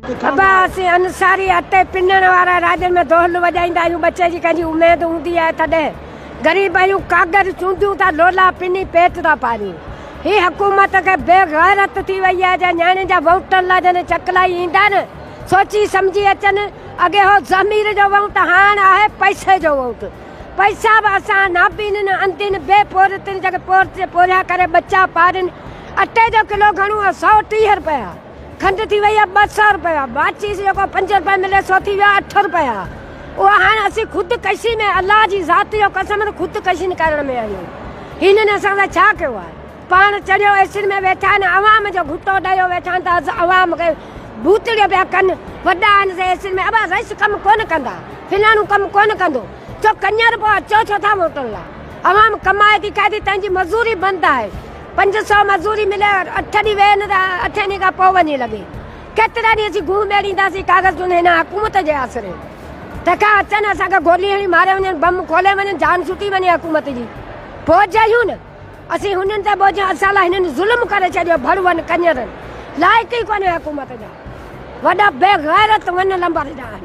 ابا اسين انصاري اٽي پنڻ وارا راڄن ۾ دهل وڄائيندا آهيون ٻچي جي ڪنهن جي اميد هوندي آهي تڏهن غريب آهيون ڪاڳر چونڊيون ٿا لولا پني پيٽ ٿا پاريون هي حڪومت کي بي غيرت ٿي وئي آهي جا نياڻين جا ووٽن لاء جڏهن چڪلائي ايندا نه سوچي سمجهي اچن اڳي هو ضمير جو ووٽ هاڻ آهي پئسي جو ووٽ پئسا به اسان نابينن انڌين بي پورهيتن جيڪي پورهيا ڪري ٻچا پارين اٽي جو ڪلو گهڻو آهي 130 رپيا کنڊ ٿي وئي آهي 200 رپيا، ماچيس جيڪو 5 رپيا ملي سو ٿي ويو آهي 8 رپيا. اها هاڻ اسين خود ڪشي ۾ الله جي ذات جو قسم ته خود ڪشين ڪرڻ ۾ آهيون. هنن اسان سان ڇا ڪيو آهي؟ پاڻ چڙهيو ايسين ۾ ويٺا آهن عوام جو گهٽو ڏيو ويٺا آهن ته عوام کي ڀوتڙيو پيا ڪن. وڏا آهن سي ايسين ۾ ابا رئيس ڪم ڪونه ڪندا، فلاڻو ڪم ڪونه ڪندو. ڇو ڪڃر پوء اچو ڇو ٿا ووٽن لاء؟ عوام ڪمائي ٿي کائي ٿي تنهن جي مزوري بند آهي. 500 مزوري ملي اٺ ڏينهن ويهه نه ته اٺين ڏينهن کان پوء وڃي لڳي. ڪيترا ڏينهن اسين گونهه ميڙينداسين ڪاغذ جون هن حڪومت جي آسري. تنهن کان اچن اسان کي گولي هڻي ماري وڃن بم کولي وڃن جان ڇٽي وڃي حڪومت جي. بوجهه آهيون نه اسين هنن تي بوجهه اسان لاء هنن ظلم ڪري ڇڏيو ڀڙوئن ڪڃرن لائق ئي ڪونهي حڪومت جا وڏا بي غيرت ون لمبر جا آهن.